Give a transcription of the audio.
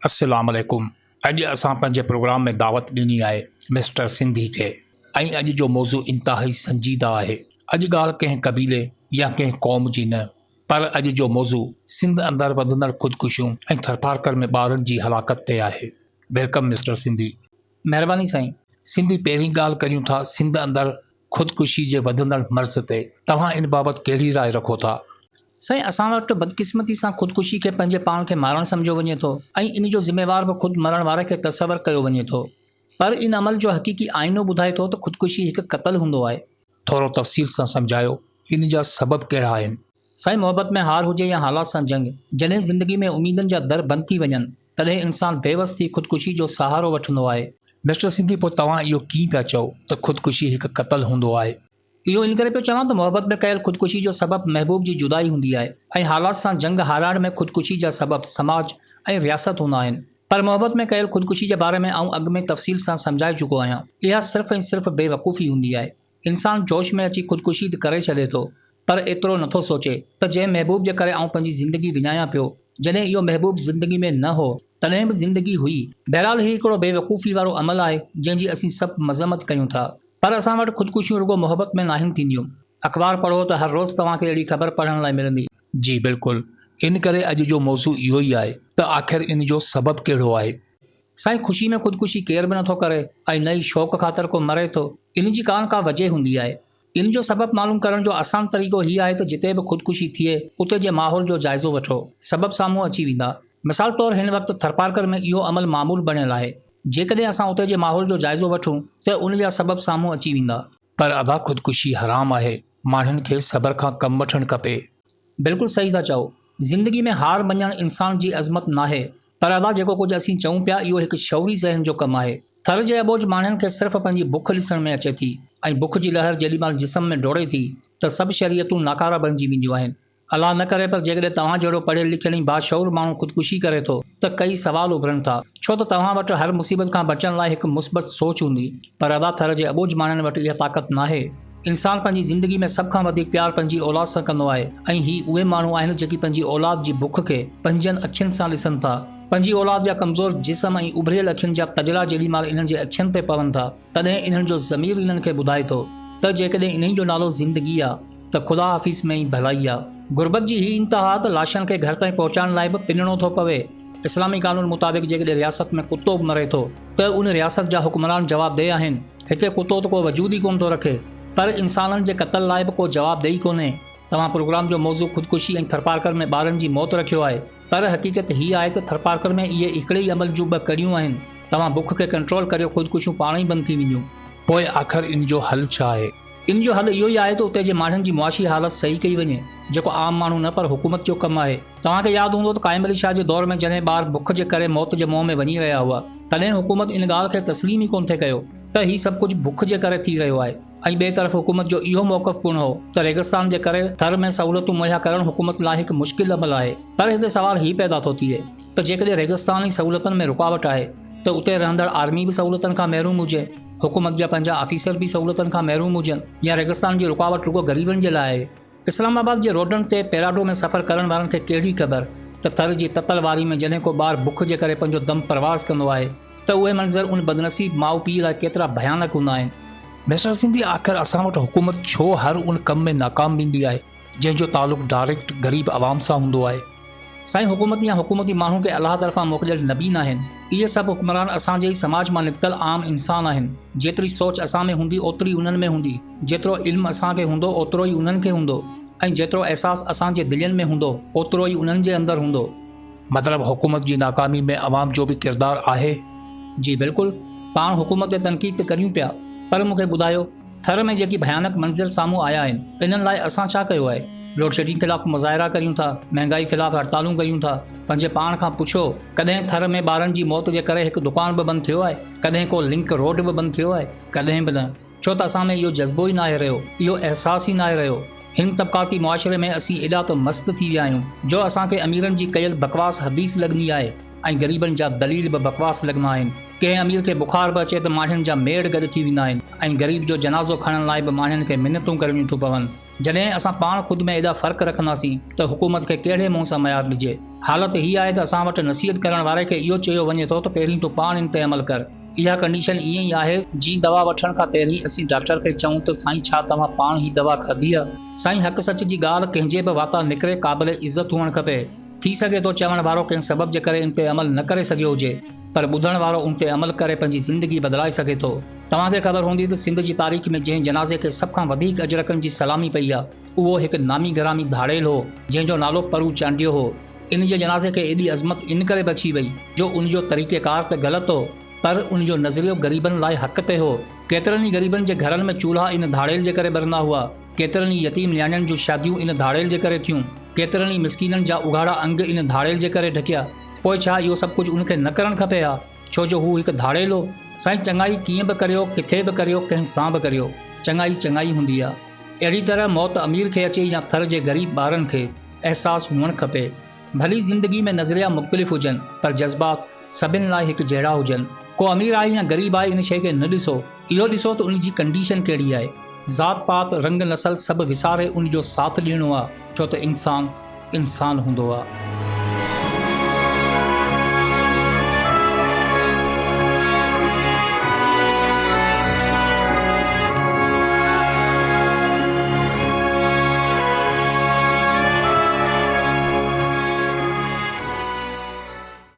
السلام عليڪم اڄ اسان پنهنجي پروگرام ۾ دعوت ڏني آهي مسٽر سنڌي کي ۽ اڄ جو موضوع انتهائي سنجيده آهي اڄ ڳالهه ڪنهن قبيلي يا ڪنهن قوم جي نه پر اڄ جو موضوع سنڌ اندر وڌندڙ خودڪشيون ۽ ٿرپارڪر ۾ ٻارن جي هلاڪت تي آهي welcome mister Sindhi. مهرباني سائين. سنڌي پهرين ڳالهه ڪريون ٿا سنڌ اندر خودڪشي جي وڌندڙ مرض تي توهان ان بابت ڪهڙي راء رکو ٿا؟ سائين اسان وٽ بدقسمتي سان خودڪشي کي پنهنجي پاڻ کي مارڻ سمجهيو وڃي ٿو ۽ ان جو ذميوار به خود مرڻ واري کي تصور ڪيو وڃي ٿو پر ان عمل جو حقيقي آئينو ٻڌائي ٿو ته خودڪشي هڪ قتل هوندو آهي. ٿورو تفصيل سان سمجهايو ان جا سبب ڪهڙا آهن؟ سائين محبت ۾ هار هجي يا حالات سان جنگ، جڏهن زندگي ۾ اميدن جا در بند ٿي وڃن، تڏهن انسان بيوس ٿي خودڪشي جو سهارو وٺندو آهي. مسٽر سنڌي پوء توهان اهو ڪيئن پيا چئو ته خودڪشي هڪ قتل هوندو آهي؟ اهو ان ڪري پيو چوان ته محبت ۾ ڪيل خودڪشي جو سبب محبوب جي جدائي هوندي آهي ۽ حالات سان جنگ هارائڻ ۾ خودڪشي جا سبب سماج ۽ رياست هوندا آهن. پر محبت ۾ ڪيل خودڪشي جي باري ۾ آئون اڳ ۾ تفصيل سان سمجهائي چڪو آهيان. اها صرف ۽ صرف بيوقوفي هوندي آهي. انسان جوش ۾ اچي خودڪشي ته ڪري ڇڏي ٿو پر ايترو نٿو سوچي ته جنهن محبوب جي ڪري آئون پنهنجي زندگي وڃايان پيو، جڏهن اهو محبوب زندگي ۾ نه هو تڏهن به زندگي هئي. بهرحال هي هڪڙو بيوقوفي وارو عمل آهي جنهن جي اسين سڀ مذمت ڪيون ٿا. پر اسان وٽ خودڪشيون رڳو محبت ۾ ناهن ٿينديون. اخبار پڙهو ته هر روز توهان کي اهڙي خبر پڙهڻ لاء ملندي. جي بلڪل ان ڪري اڄ جو موضوع اهو ئي آهي ته آخر ان جو سبب ڪهڙو آهي؟ سائين خوشي ۾ خودڪشي ڪير به نٿو ڪري ۽ نه ئي شوق خاطر ڪو مري ٿو. ان جي ڪا نه ڪا وجه هوندي آهي. ان جو سبب معلوم ڪرڻ جو آسان طريقو هي آهي ته جتي به خودڪشي ٿئي اتي جي ماحول جو جائزو وٺو. سبب سامهون اچي ويندا. مثال طور هن وقت ٿرپارڪر ۾ اهو عمل معمول بڻيل آهي. جيڪڏهن اسان اتي جي ماحول جو جائزو وٺون ته ان جا سبب سامهون اچي ويندا. پر ادا خودڪشي حرام آهي. ماڻهن کي صبر کان ڪم وٺڻ کپي. بلڪل صحيح ٿا چئو. زندگي ۾ هار مڃڻ انسان جي عظمت ناهي. پر ادا جيڪو ڪجهه اسين چئون پيا اهو هڪ شعوري ذهن جو ڪم آهي. ٿر جي اٻوجهه ماڻهن کي صرف پنهنجي بک ڏسڻ ۾ اچي ٿي ۽ بک جي لهر جيڏي مهل جسم ۾ ڊوڙي ٿي ته سڀ شريعتون ناڪاره بڻجي وينديون آهن. الله نه ڪري پر جيڪڏهن توهان جهڙو پڙهيل لکيل ۽ باشعور ماڻهو خودڪشي ڪري ٿو ته ڪئي سوال اڀرن ٿا ڇو ته توهان وٽ هر مصيبت کان بچڻ لاء هڪ مثبت سوچ هوندي پر ادا ٿر جي اٻوجهه ماڻهن وٽ اها طاقت ناهي. انسان پنهنجي زندگي ۾ سڀ کان وڌيڪ پيار پنهنجي اولاد سان ڪندو آهي ۽ هي اهي ماڻهو آهن جيڪي پنهنجي اولاد جي بک کي پنهنجن اکين سان ڏسن ٿا. پنهنجي اولاد جا ڪمزور جسم ۽ اڀريل اکين جا تجلا جيڏي مهل انهن جي اکين تي پون ٿا تڏهن انهن جو ضمير انهن کي ٻڌائي ٿو ته جيڪڏهن انهي جو نالو زندگي آ ته خدا حافظ ۾ ئي ڀلائي آ. غربت جي هي انتها ته لاشن کي گهر تائين پهچائڻ لاء به پنڻو ٿو پوي. اسلامي قانون مطابق جيڪڏهن رياست ۾ ڪتو به مري ٿو ته ان رياست جا حڪمران جوابده آهن. هتي ڪتو ته ڪو وجود ئي ڪونه ٿو رکي پر انسانن جي قتل لاء به ڪو جواب ڏئي ڪونهي. توهان پروگرام جو موضوع خودڪشي ۽ ٿرپارڪر ۾ ٻارن جي موت رکيو آهي پر حقيقت هي آهي ته ٿرپارڪر ۾ اهي هڪڙي ئي عمل جون ٻه ڪڙيون آهن. توهان بک کي ڪنٽرول ڪريو خودڪشيون پاڻ ئي بند ٿي وينديون. پوء آخر ان جو حل ڇا آهي؟ ان جو حل اهو ئي آهي ته اتي جي ماڻهن جي معاشي حالت صحيح ڪئي وڃي جيڪو عام ماڻهو نه پر حڪومت جو ڪم آهي. توهان کي ياد هوندو ته قائم علي شاهه جي دور ۾ جڏهن ٻار بک جي ڪري موت جي منهن ۾ وڃي رهيا هئا تڏهن حڪومت ان ڳالهه کي تسليم ئي ڪونه ٿي ڪيو ته هي سڀ ڪجهه بک جي ڪري ٿي رهيو آهي ۽ ٻئي طرف حڪومت جو اهو موقف پڻ هو ته ريگستان جي ڪري ٿر ۾ سهولتون مهيا ڪرڻ حڪومت لاء هڪ مشڪل عمل آهي پر هتي سوال هي پيدا ٿو ٿئي ته جيڪڏهن ريگستان ئي سهولتن ۾ رڪاوٽ آهي ته اتي رهندڙ آرمي به سهولتن کان محروم هجي، حڪومت جا پنهنجا آفيسر به سهولتن کان محروم هجن يا ريگستان جي رڪاوٽ رڳو غريبن جي لاء آهي. اسلام آباد جي روڊن تي پيراڊو ۾ سفر ڪرڻ وارن کي ڪهڙي خبر ته ٿر جي تتل واري ۾ جڏهن ڪو ٻار بک جي ڪري پنهنجو دم پرواز ڪندو آهي ته اهي منظر ان بدنصيب ماء پيء لاء ڪيترا ڀيانڪ هوندا آهن. مسٽر سنڌي آخر اسان وٽ حڪومت ڇو هر ان ڪم ۾ ناڪام ويندي آهي جنهن جو تعلق ڊائريڪٽ غريب عوام سان هوندو آهي. سائين حڪومت يا حڪومتي ماڻهو ڪي الله طرفان موڪليل نبي ناهن. اهي سڀ حڪمران اسان جي ئي سماج مان نڪتل عام انسان آهن. جيتري سوچ اسان ۾ هوندي اوتري انهن ۾ هوندي. جيترو علم اسان کي هوندو اوترو ئي انهن کي هوندو ۽ جيترو احساس اسان جي دلين ۾ هوندو اوترو ئي انهن جي اندر هوندو. مطلب حڪومت جي ناڪامي ۾ عوام جو به ڪردار آهي؟ جي بلڪل. پاڻ حڪومت تي تنقيد ته ڪريون پيا پر مون کي ٻڌايو ٿر ۾ جيڪي ڀيانڪ منظر سامهون آيا آهن، انهن لاء اسان ڇا ڪيو آهي؟ لوڊشيڊنگ خلاف مظاهرا ڪريون ٿا، مهنگائي خلاف هڙتالون ڪريون ٿا، پنهنجي پاڻ کان پڇو، ڪڏهن ٿر ۾ ٻارن جي موت جي ڪري هڪ دڪان به بند ٿيو آهي؟ ڪڏهن ڪو لنڪ روڊ به بند ٿيو آهي؟ ڪڏهن به نه. ڇو ته اسان ۾ اهو جذبو ئي ناهي رهيو، اهو احساس ئي ناهي رهيو. هن طبقاتي معاشري ۾ اسين ايڏا ته مست ٿي ويا آهيون، جو اسان کي اميرن جي ڪيل بڪواس حديث لڳندي آهي ۽ غريبن جا دليل به بڪواس لڳندا آهن. ڪنهن امير کي بخار به اچي ته ماڻهين جا ميڙ گڏ ٿي ويندا آهن ۽ غريب جو جنازو کڻڻ لاء به ماڻهين کي منتون ڪرڻيون ٿيون پون. جڏهن اسان پاڻ خود ۾ ايڏا فرق رکنداسين ته حڪومت کي ڪهڙي منهن سان ميار ڏجي. حالت هي آهي ته اسان وٽ نصيحت ڪرڻ واري کي اهو چيو وڃي ٿو ته پهرين تون پاڻ ان تي عمل ڪر. اها ڪنڊيشن ائين ئي آهي، جيئن دوا وٺڻ کان پهرين اسين ڊاڪٽر کي چئون ته سائين ڇا توهان پاڻ هي دوا کاڌي آ؟ سائين حق سچ جي ڳالهه ڪنهن جي به واتان نڪري قابل عزت هئڻ کپي. ٿي سگهي ٿو چوڻ وارو ڪنهن سبب جي ڪري ان تي عمل نه ڪري سگهيو هجي پر ٻڌڻ وارو ان تي عمل ڪري پنهنجي زندگي بدلائي سگهي ٿو. توهان کي خبر هوندي ته سنڌ جي تاريخ ۾ جنهن جنازي کي سڀ کان وڌيڪ اجرڪن جي سلامي پئي آ اهو هڪ نامي گرامي ڌاڙيل هو جنهن جو نالو پرو چانڊيو هو. ان جي جنازي کي ايڏي عظمت ان ڪري بخشي وئي جو ان جو طريقيڪار ته غلط هو پر ان جو نظريو غريبن لاء حق تي هو. ڪيترن ئي غريبن جي گهرن ۾ چولها ان ڌاڙيل جي ڪري ٻرندا هئا. ڪيترن ئي يتيم نياڻين جون شاديون ان ڌاڙيل جي ڪري ٿيون. ڪيترن ئي مسڪينن جا اگهاڙا انگ ان ڌاڙيل جي ڪري ڍڪيا. پوء ڇا اهو سڀ ڪجهه ان کي نه ڪرڻ کپي ها؟ ڇو جو هو هڪ ڌاڙيل هو. سائين چڱائي ڪيئن به ڪريو، ڪٿي به ڪريو، ڪنهن سان به ڪريو، چڱائي چڱائي هوندي آ. اهڙي طرح موت امير کي اچي يا ٿر جي غريب ٻارن کي، احساس هئڻ کپي. ڀلي زندگي ۾ نظريا مختلف هجن پر جذبات سڀن لاء هڪ جهڙا هجن. ڪو امير آهي يا غريب آهي ان شيء کي نه ڏسو، اهو ڏسو ته ان جي ڪنڊيشن ڪهڙي آهي. ذات پات، رنگ نسل سڀ وساري ان جو ساٿ ڏيڻو آ، ڇو ته انسان انسان هوندو آ.